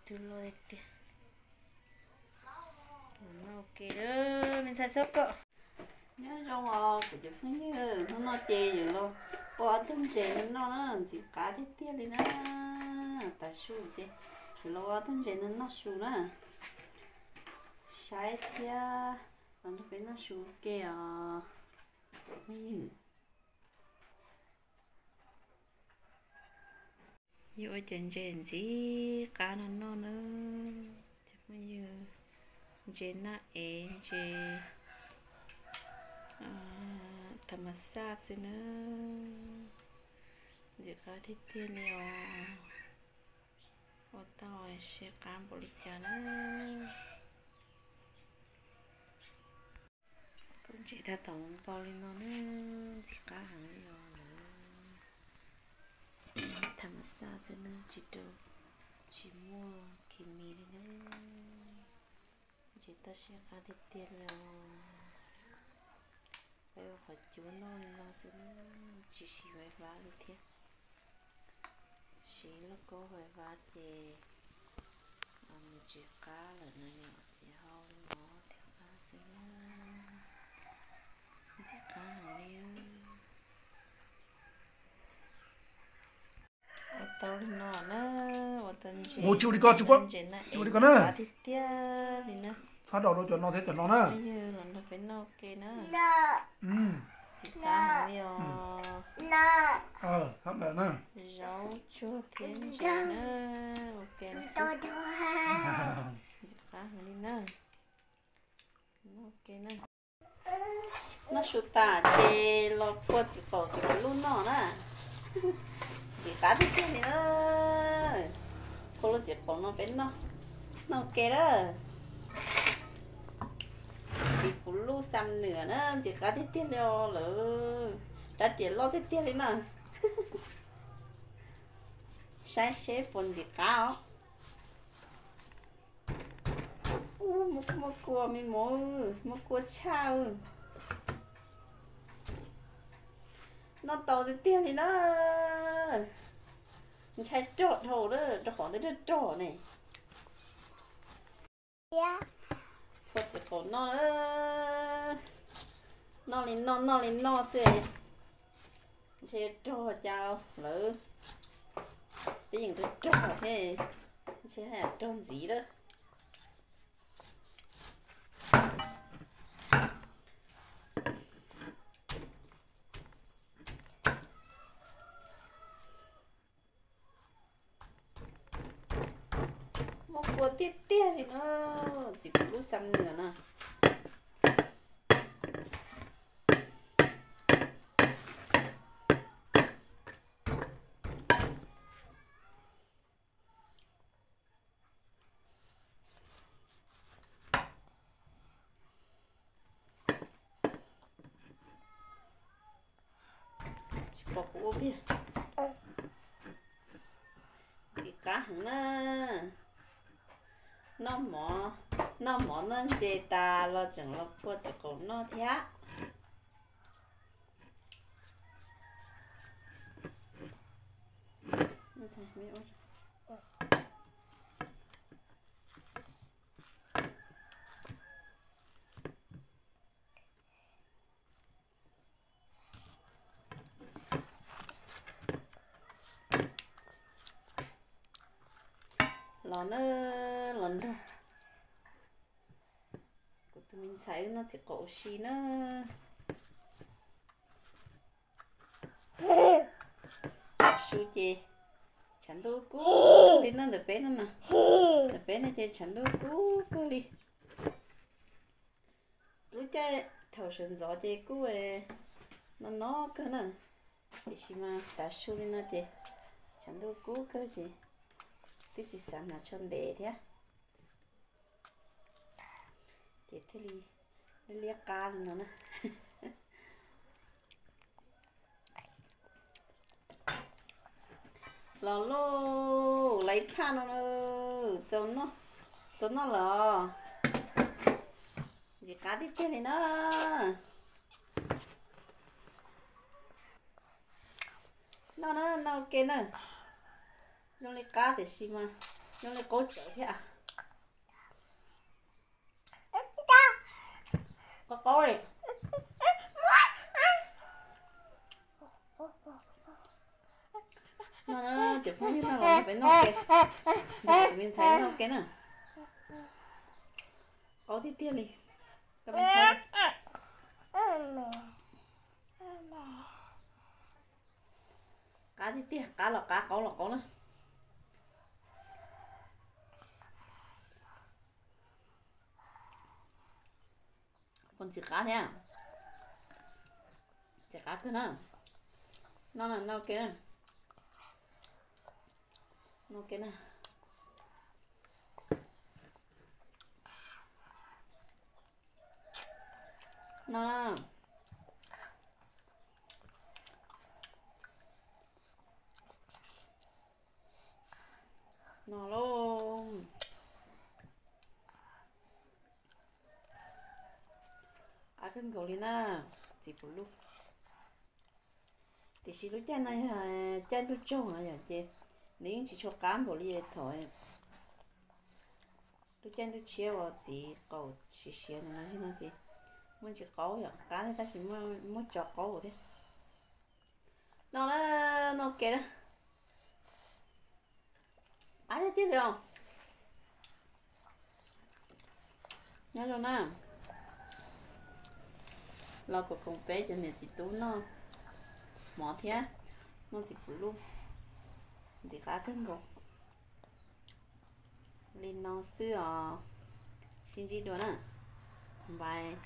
Tus loj tiag tiag. Noj ua ke, me ntxhais txhob kom. Nyob zoo os kuv cov phooj ywg, hnub no ces yuav los ua ob tug ntses no noj na, ntxim qab tiag tiag li na. Tav su ces yuav los ua ob tug ntses no noj su na. Saib thiab los nrog peb noj su ua ke os. Yuav ua cov ntses ntxim qab no noj na. Cov phooj ywg, ntses naj ev, ntses tham mas xaj xwb na. Ntxim qab tiag tiag li os. Ua tau seb qab npaum li cas na. Kuv ntses tag tom npau li no na, ntxim qab heev li os lawm. Tham mas xaj xwb na, tsis rau, tsis muaj kis mis li na. Ntses tau siab qab tiag tiag li os. Peb ua qhov cuab noj li no xwb, tsis siv fais fab li thiab. Siv lauj kaub fais fab ces nws tsis qab lawm na yom, ces hau li no thiaj qab xwb. Ntxim qab heev li. Ua tau li no na, ua tau ntses, ua tsis ua li ko, tsis ua li ko na, tiag tiag li na. Fab rau rau cov no thiab cov no na. Yog los nrog peb noj ua ke na. Ntxim qab heev li os. Zaub tsuag thiab ntses na, ua ke xwb. Ntxim qab heev li na. Noj ua ke na. Noj su tas ces los phua txiv qaum txiv qaum luj noj na. Ntxim qab tiag tiag li na. Phua lub txiv qaum no peb noj, noj ua ke na. Txiv qaum luj xam nwm na, ntxim qab tiag tiag li os lawm. Rab riam loj tiag tiag li na. Saib seb puas ntxim qab os. Muaj kua me mov, muaj kua tshaj. Noj tau tiag tiag li na. Ntshai rog dhau lawm rau qhov twb rog rog ne. Phua txiv qaum noj, noj li noj noj li noj xwb. Ntshe rog cas lawm, peb yeej rog rog thiab, ntshe haj yam rog ntxiv lawm. Muaj kua tiag tiag li no, txiv qaum lub xam nwm na. Tsis pom kuv ua pig. Ntxim qab heev na. Noj mov, noj mov noj ntses tas los tseem los phua txiv qaum noj thiab. Los na, los nrog kuv tus me ntxhais wb noj txiv qaum ua si na. Su ces tshav ntuj kub kawg li no ntawm peb no na. Ntawm peb no ces tshav ntuj kub kawg li. Lub caij thaum sawv ntxov ces kuj no no kawg na, tiam sis mas tav su li no ces tshav ntuj kub kawg ces twb tsis xav hnav tsho ntev thiab, ces thiaj li liab liab qab li no na. Los lauj, lawv ib phaj no, txaus noj lawm. Ntxim qab tiag tiag li na. Noj na, noj ua ke na. Zoo li qab tiam sis mas Nyob li qaub tsawv thiab. Qaub qaub li. No, cov phooj ywg, no los peb noj ke, nrog kuv tus me ntxhais noj ke na. Qaub tiag tiag li. Koj me ntxhais, qab tiag tiag, qab los qab, qaub los qaub na. Puas ntxim qab thiab? Ntxim qab kawg na. No na, no ke na. No ke na. No. No lauj. Qab kawg nkaus li na, txiv puv luj. Tiam sis lub caij no yog caij ntuj tsaug no yog ces nws yeej tsis tshua qab npaum li thaum lub caij ntuj tshiab uas txiv qaum siav siav ntawd no, no ces muaj tsis qaub, yog qab thiab tab sis muaj tso qaub thiab. No na, no ke na. Qab tiag tiag li os. Nyob zoo na. Los koom koom peb cov niam txiv tub noj mov thiab noj txiv puv luj, ntxim qab kawg nkaus. Li no xwb os. Sib ntsib dua na. Bye.